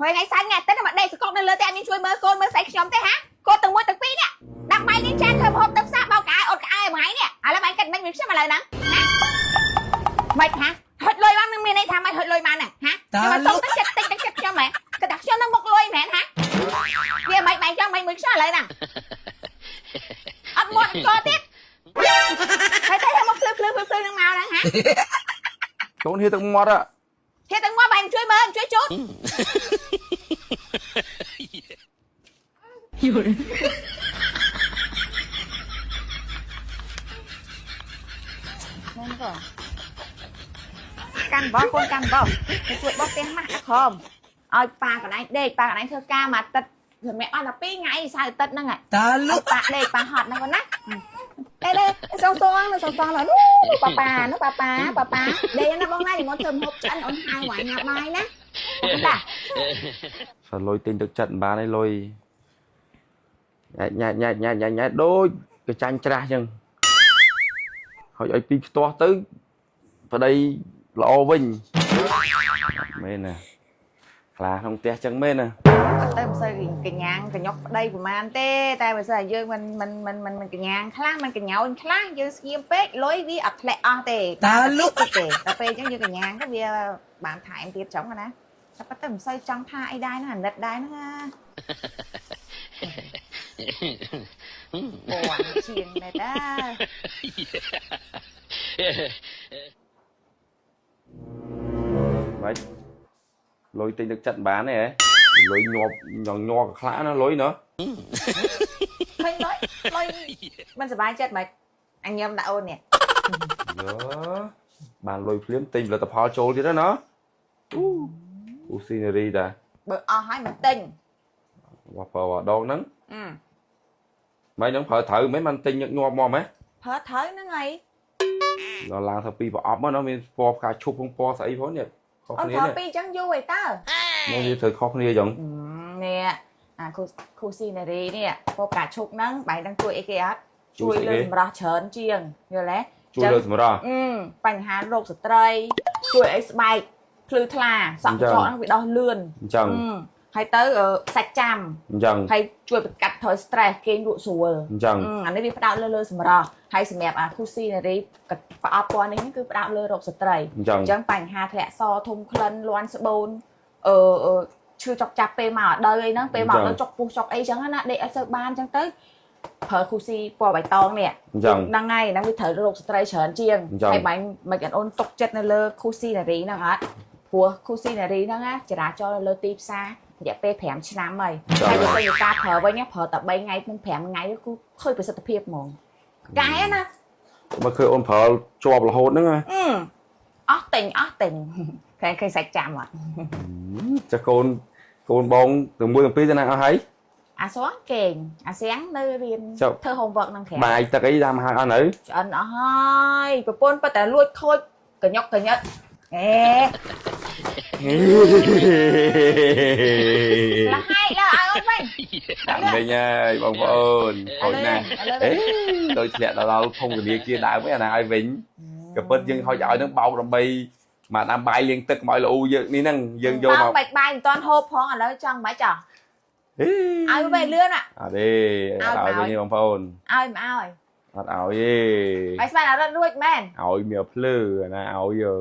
ហើយថ្ងៃសៅរ៍ថ្ងៃអាទិត្យមកដេកសកុកនៅលើផ្ទះអត់មានជួយមើលកូនមើលស្អីខ្ញុំទេហាកូនទាំងមួយទាំងពីរនេះដាក់បាយលាងចានធ្វើម្ហូបទៅផ្សារបោកកៅអៅអត់កៅអៅមួយថ្ងៃនេះឥឡូវបាយគិតមិនមួយខ្ញុំឥឡូវហ្នឹងណាមិនហាហុចលុយបាននឹងមានន័យថាមិនហុចលុយបានហ្នឹងហាខ្ញុំមកសុំទឹកចិត្តតិចទឹកចិត្តខ្ញុំហ៎គិតថាខ្ញុំនឹងមុខលុយមែនហាវាមិនបាយចង់មិនមួយខ្ញុំឥឡូវហ្នឹងអត់មាត់កទៀតហើយតែមកភ្លឺភ្លឺភ្លឺភ្លឺនឹងមកហ្នឹងហា កូនហៀទឹកមាត់ហ៎ ហៀទឹកមាត់បាយជួយមើលជួយជូត មុនក៏កាន់បោះកូនកាន់បោះទៅជួយបោះផ្ទះម៉ាស់អាក្រមឲ្យប៉ាកន្លែងដេកប៉ាកន្លែងធ្វើការមួយអាទិត្យសម្រាប់អស់តែ2ថ្ងៃសៅរ៍អាទិត្យហ្នឹង តើលុ ឲ្យប៉ាដេកប៉ាហត់ហ្នឹងកូនណាអេលេសងសងសងសងឡើយនោះប៉ាប៉ានោះប៉ាប៉ាប៉ាប៉ាដេកណាបងណាមកធ្វើម្ហូបឆ្អិនអូនហៅមកញ៉ាំបាយណាតា សលុយទិញទឹកចិត្តមិនបានទេលុយញ៉ែតញ៉ែតញ៉ែតញ៉ែតញ៉ែតញ៉ែតដូចកចាញ់ច្រាស់ចឹងហើយឲ្យពីផ្ទាស់ទៅប្តីល្អវិញមែនណាខ្លាក្នុងផ្ទះចឹងមែនណា អត់ទៅមិនសូវកញ្ញាងកញុកប្តីប្រហែលទេតែបើសិនយើងមិនមិនមិនមិនមិនកញ្ញាងខ្លះមិនកញោនខ្លះយើងស្ងៀមពេកលុយវាអត់ធ្លាក់អស់ទេ តើលុ ទេដល់ពេលអញ្ចឹងយើងកញ្ញាងទៅវាបានថែមទៀតចឹងណាតែប៉ុន្តែមិនសូវចង់ថាអីដែរណាអាណិតដែរណាពណ៌ជាងដែរតា បាច់លុយទិញទឹកចិត្តមិនបានទេហ៎លុយញាប់ញងញ័រខ្លាណាលុយណោះ ឃើញលុយលុយមិនសប្បាយចិត្តមិនអញញឹមដាក់អូននេះ យោបានលុយភ្លាមទិញផលិតផលចូលទៀតណាអូអូស៊ីនេរីតា បើអស់ហើយមិនទិញ វ៉ាប្រើដងហ្នឹង អឺ មិនហ្នឹងប្រើត្រូវមិនបានទិញញឹកញាប់មកម៉េះ ប្រើត្រូវហ្នឹងហើយ ដល់ឡើងទៅពីរប្រអប់មកណោះមានពណ៌ផ្កាឈូកផងពណ៌ស្អីផងនេះខុស អូនប្រើ គ្នានេះ ពីរអញ្ចឹងយូរឯតើ មកវាត្រូវខុសគ្នាចឹង នេះអាគូគូស៊ីនារីនេះពណ៌ផ្កាឈូកហ្នឹងបែរដឹងជួយអីគេអត់ជួយលើសម្រស់ច្រើនជាងយល់ទេ ជួយលើសម្រស់ អឺបញ្ហារោគស្ត្រីជួយឲ្យស្បែកភ្លឺថ្លាសក់ចកហ្នឹងវាដោះលឿន អញ្ចឹង ហើយទៅសាច់ចាំ អញ្ចឹង ហើយជួយបង្កាត់ថយ stress គេងលក់ស្រួល អញ្ចឹង អានេះវាផ្ដោតលើលើសម្រស់ហើយសម្រាប់អាគូស៊ីនារីប្រអប់ពណ៌នេះគឺផ្ដោតលើរោគស្ត្រី អញ្ចឹង អញ្ចឹងបញ្ហាធ្លាក់សធំក្លិនលាន់ស្បូនអឺឈឺចុកចាប់ពេលមកអត់ដល់អីហ្នឹងពេលមកដល់ចុកពោះចុកអីចឹងណាដេកអត់សូវបានចឹងទៅប្រើគូស៊ីពណ៌បៃតងនេះ អញ្ចឹង ហ្នឹងហើយហ្នឹងវាត្រូវរោគស្ត្រីច្រើនជាងហើយបាញ់មិនអូនទុកចិត្តនៅលើគូស៊ីនារីហ្នឹងអត់ព្រោះគូស៊ីនារីហ្នឹងណាចរាចរណ៍នៅលើទីផ្សាររយៈពេល5ឆ្នាំហើយហើយបើសិនជាការប្រើវិញប្រើតែ3ថ្ងៃនិង5ថ្ងៃគឺឃើញប្រសិទ្ធភាពហ្មងកែណា មកឃើញអូនប្រើជាប់រហូតហ្នឹង អស់ទិញអស់ទិញឃើញឃើញសាច់ចាំអត់ ចាកូនកូនបងទាំងមួយទាំងពីរទៅណាអស់ហើយ អាសងគេងអាសៀងនៅរៀនធ្វើ homework នឹងក្រៅ បាយទឹកអីតាមហើយអស់នៅ ឆ្អិនអស់ហើយប្រពន្ធប៉ុន្តែលួចខូចកញុកកញឹកអេលហើយលើឲ្យអូនវិញ ដាក់វិញហើយបងប្អូនខូចណាស់អេដូចធ្លាក់ដល់ធំធនាគារដើមឯអាណាឲ្យវិញក៏ពិតយើងហុចឲ្យនឹងបោកដើម្បីមកដាំបាយលាងទឹកកុំឲ្យល្អូយើងនេះហ្នឹងយើងយកមក បាយបាយមិនតាន់ហូបផងឥឡូវចង់មិនចង់ឲ្យវិញលឿន អត់ទេឲ្យវិញបងប្អូន ឲ្យមិនឲ្យ អត់ឲ្យទេ បាយស្មានអត់រត់រួចមែន ឲ្យមានភ្លឺអាណាឲ្យយើ